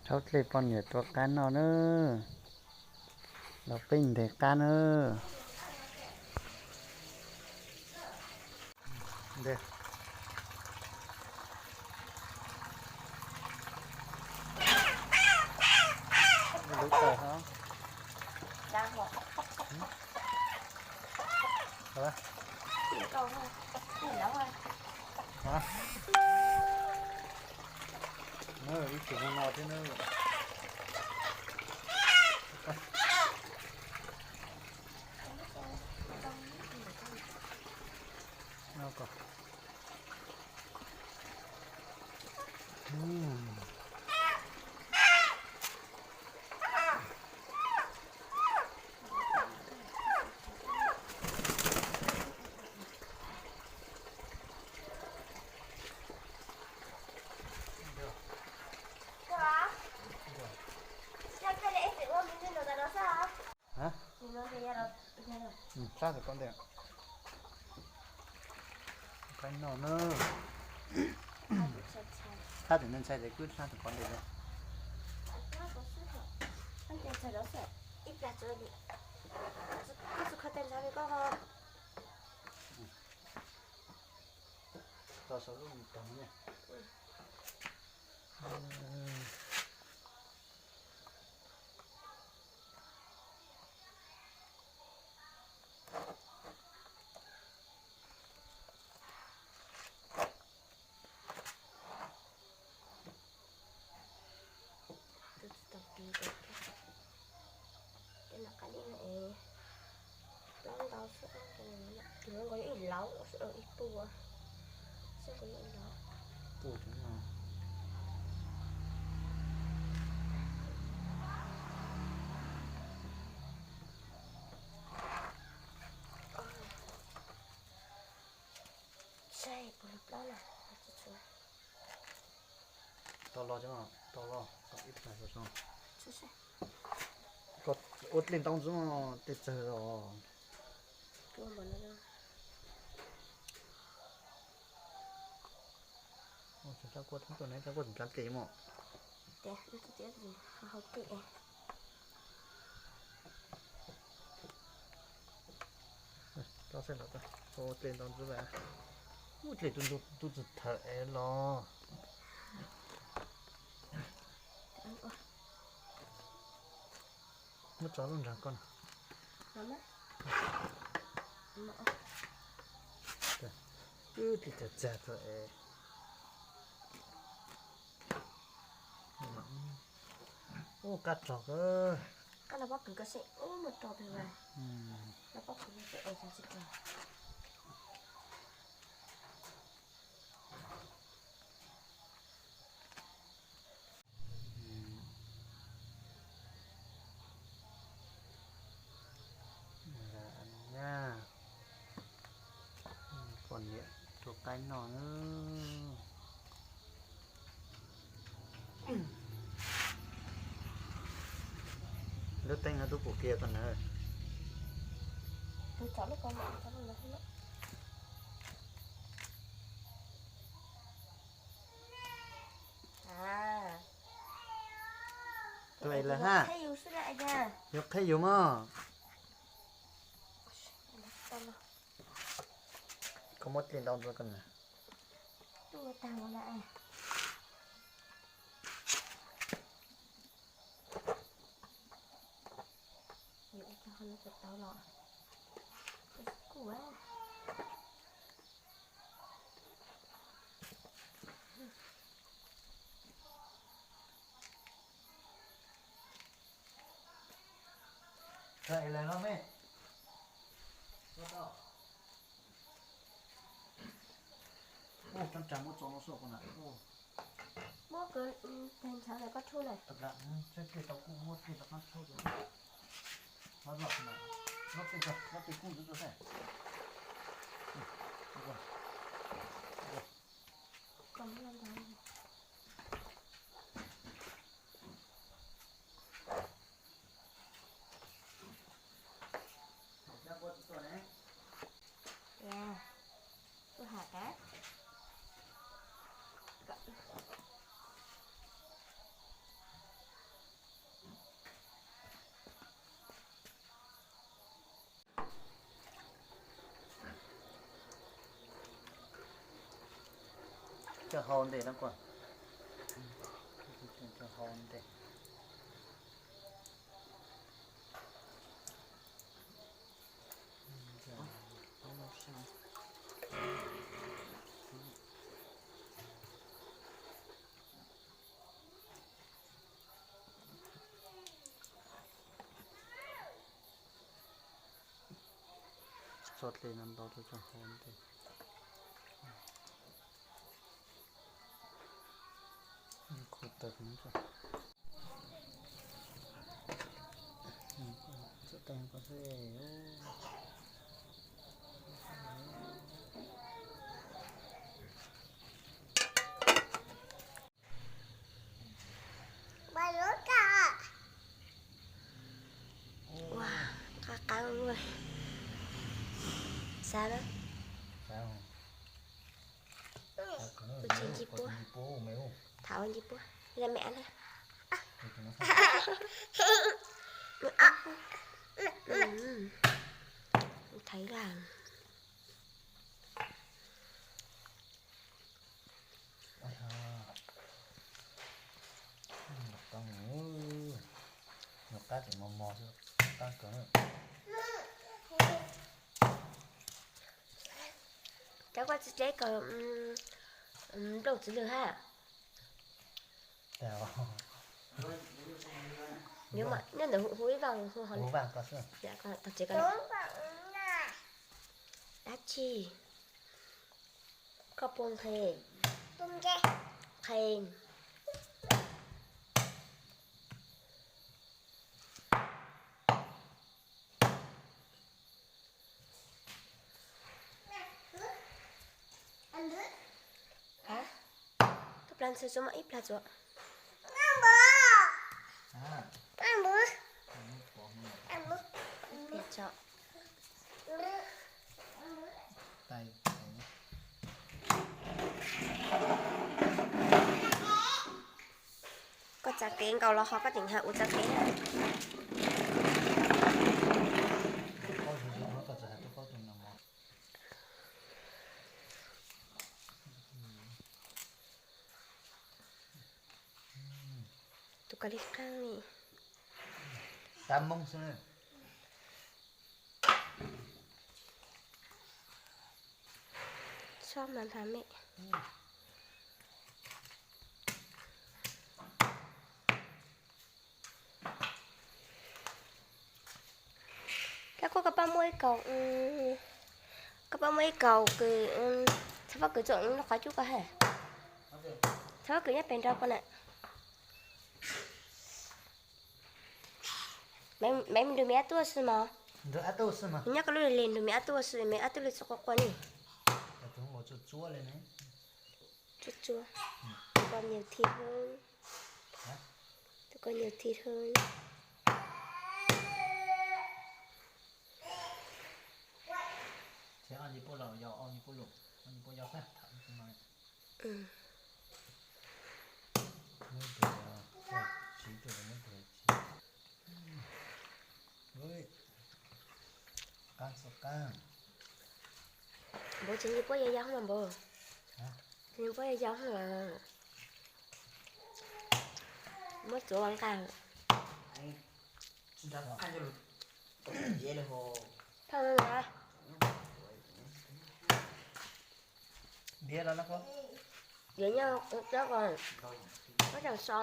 Thaub dlej poj niam tua qaib noj nawb. Los peb ntes qaib nawb. Ib tug no thiab na. Sab tus koj ntej. Qaib no na. Sab tus ntej ntshai ces kuj sab tus koj ntej. Tso saum lub mus tog na. Tus tsis tau kis, ces nram qab dej no es plaub ntau xwb, tus no nkaus yog ib lauv, ib puas xwb, nkaus yog ib lauv. Puas no. Saib puas yog plaub na, tsis tshua. Tau los, tau los, tau ib tag los. Koj ua dlej ntau ntxwb tej tsawg os. Tseem rau kua tseem nrad dlej mog. Tau saib los, ua dlej ntau ntxwb, ua dlej tus ntug tus txwv thawm es los. Muab tso lub nrag koj na. Wb tsis txawg txawg txog es. Ub, kab rog kawg. Kab no pob kws koj seb ub, muaj rog pes vas. No pob kws no peb es tsis rog. Poj niam tua qaib noj na. Lub teeb no twb puas kiag koj na. Tus es lawm ha. Yuav qheb yus mog. Koj muab dlej ntau ntxwb koj na. Tus es lawm los me. Ua tau. Ub, tsab tsa muab tso no xwb na. Muab kwv teg ntshav ntawm koj tshuab na. Tsab dlej tau kuj muab dlej rov qab tshuab rau. Lob tej, lob tej kuj ntxwv rau seb. Kuj has tas Hau ntes no kuv, hau ntes. Tso dlej no ntau rau tso hau ntes. Khu taws no tso. Tso taws ko xwb. Ua, qab qab luaj. Xav na. Kuv tsis nci puab. Thaum nci puab. Li me na. Thaiv lawm. Nyuam qab tseem mos mos xwb, qab kawg. Cov koj txiv dleb kawg nplooj txiv lwg hab. Nyob ntawm hu ib vaaj hu ho. Dab tsi? Koj puag nqhe. Nqhe. Koj plag ntxhw tsuav mas ib plag tsuav. Koj txav kev nkaus los ho koj tseem hais ua txav kev na. Tus koj li qeej li. Tab Moob xwb na. Sob mas npam me. Koj, koj pab muab ib kaus, koj pab muab ib kaus kws txhaj fab kws txuam lub qhov cub koj hab. Txhaj fab kws nyob pem nraud koj na. Maiv nrug me ab tuaj xwb mog. Nyob koj lub lig lig nrug me ab tuaj xwb, me ab tuaj li txug quaj quaj ni. Tsuag tsuag. Tus koj nyuag thi hwb. Tus koj nyuag thi hwb. Npaum tsis nyiam puab yau yau mas npaum. Tsis nyiam puab yau yau mas. Muab tsuav ua nqaij. Phaj no na. Yuav nyob, muab tseem so.